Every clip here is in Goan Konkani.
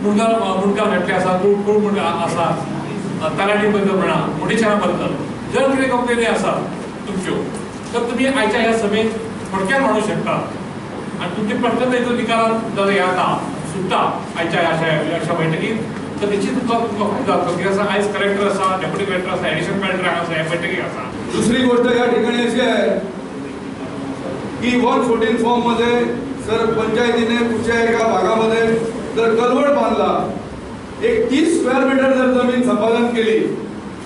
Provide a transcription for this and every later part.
मुंडकार घातले आसा, कोण म्हणटा आसा तलाठी बद्दल म्हणा, म्युटेशना बद्दल जर कितें कंप्लेनी आसा तुमच्यो तर तुमी आयच्या ह्या सभेत थोडक्यात म्हणू शकता आनी तुमचे प्रश्न जर निकालात जर येता सुट्टा आयच्या अशा बैठकीत तर निश्चित तुमकां फायदो जातलो. कित्याक आसा आयज कलेक्टर आसा, डेप्युटी कलेक्टर आसा, एडिशनल कलेक्टर आसा, ह्या बैठकीक आसा. दुसरी गोष्ट या ठिकाणी अशी आहे की 114 फॉर्म मध्ये सर पंचायतीने कुठच्या एका भागामध्ये जर कलवड बांधला, एक 30 स्क्वेअर मीटर जर जमीन संपादन केली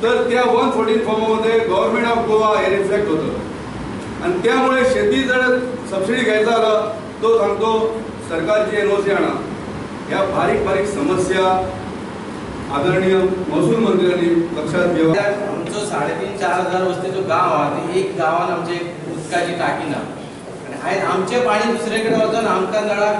तर त्या 114 फॉर्ममध्ये गव्हर्नमेंट ऑफ गोवा हे रिफ्लेक्ट होतं आणि त्यामुळे शेती जर सबसिडी घ्यायचा आला तो सांगतो सरकारची एनओसी आणा. या बारीक बारीक समस्या आदरणीय महसूल मंत्र्यांनी लक्षात घ्यावा. आमचो 3.5-4 हजार वस्तीचो गांव आहा, ते एक गांवान आमचे उदकाची टाकी ना आनी आयज आमचें पाणी दुसरे कडेन वचून आमकां नळाक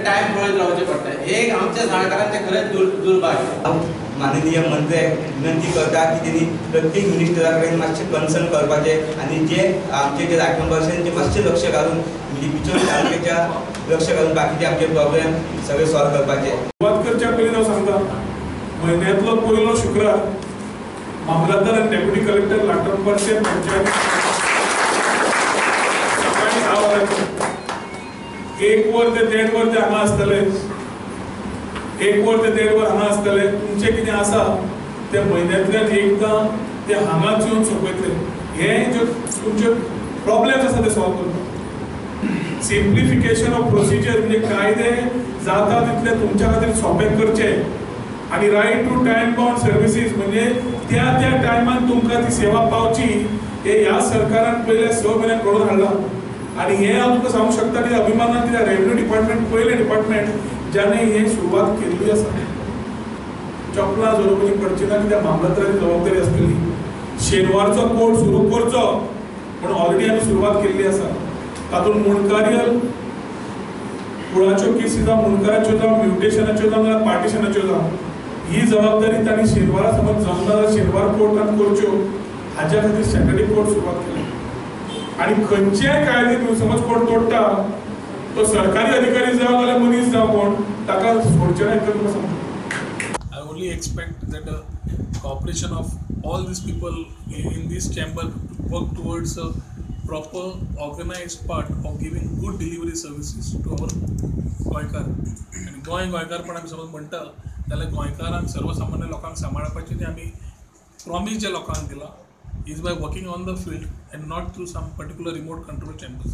टायम पळयत रावचें पडटा. एक आमच्या सरकारांचें खरेंच दुर्भाग्य. माननीय मंत्र्याक विनंती करता की तेणी प्रत्येक मिनिस्टरा कडेन मातशें कन्सर्न करपाचें आनी जे आमचे जे राखण ते मातशें लक्ष घालून म्हणजे बिचोली तालुक्याच्या लक्ष घालून बाकीचे आमचे प्रॉब्लेम सगळे सॉल्व करपाचे. सुरवात करच्या पयलीं हांव सांगता, म्हयन्यांतलो पयलो शुक्रार मामलतदार आनी डेप्युटी कलेक्टर लाटंबरचे पंचायत सकाळी 10 वरांचेर 1 वर ते 1.5 वर ते हांगा आसतले, 1 वर ते 1.5 वर हांगा आसतले. तुमचें कितें आसा तें म्हयन्यांतल्यान एकदां ते हांगाच येवन सोंपयतले. हे जे तुमचे प्रॉब्लेम्स आसा ते सॉल्व करता. सिम्प्लिफिकेशन ऑफ प्रोसिजर म्हणजे कायदे जाता तितले तुमच्या खातीर सोंपे करचे आनी right to time bound services म्हणजे त्या त्या टायमान तुमकां ती सेवा पावची हे ह्या सरकारान पयल्या 6 म्हयन्याक घडोवन हाडलां. आनी हें हांव तुमकां सांगूंक शकता कित्याक अभिमानान, कित्याक रेव्हेन्यू डिपार्टमेंट पयलें डिपार्टमेंट ज्याने हे सुरवात केल्ली आसा. चपलां झरोवपाची पडची ना कित्याक मामलतदाराची जबाबदारी आसतली. शेनवारचो कोर्ट सुरू करचो पूण ऑलरेडी आमी सुरवात केल्ली आसा. तातूंत मुंडकारियल कुळाच्यो केसी जावं, मुंडकाराच्यो जावं, म्युटेशनाच्यो जावं, नाल्यार पार्टिशनाच्यो जावं, ही जबाबदारी तांणी शेनवारा समज जमना जाल्यार शेनवार कोर्टान करच्यो हाज्या खातीर सॅटर्डे कोर्ट सुरवात केली. आनी खंयचेय कायदे समज कोण तोडटा तो सरकारी अधिकारी जावं नाल्यार मनीस जावं कोण ताका सोडचें ना इतलें तुमकां सांगता. I only expect that the cooperation of all these people in this chamber to work towards a proper organized part of giving good delivery services to our गोंयकार. आनी गोंय गोंयकारपण आमी समज म्हणटा जाल्यार गोंयकारांक सर्वसामान्य लोकांक सांबाळपाची ती आमी प्रॉमीस जे लोकांक दिला is by working on the field and not through some particular remote control chambers.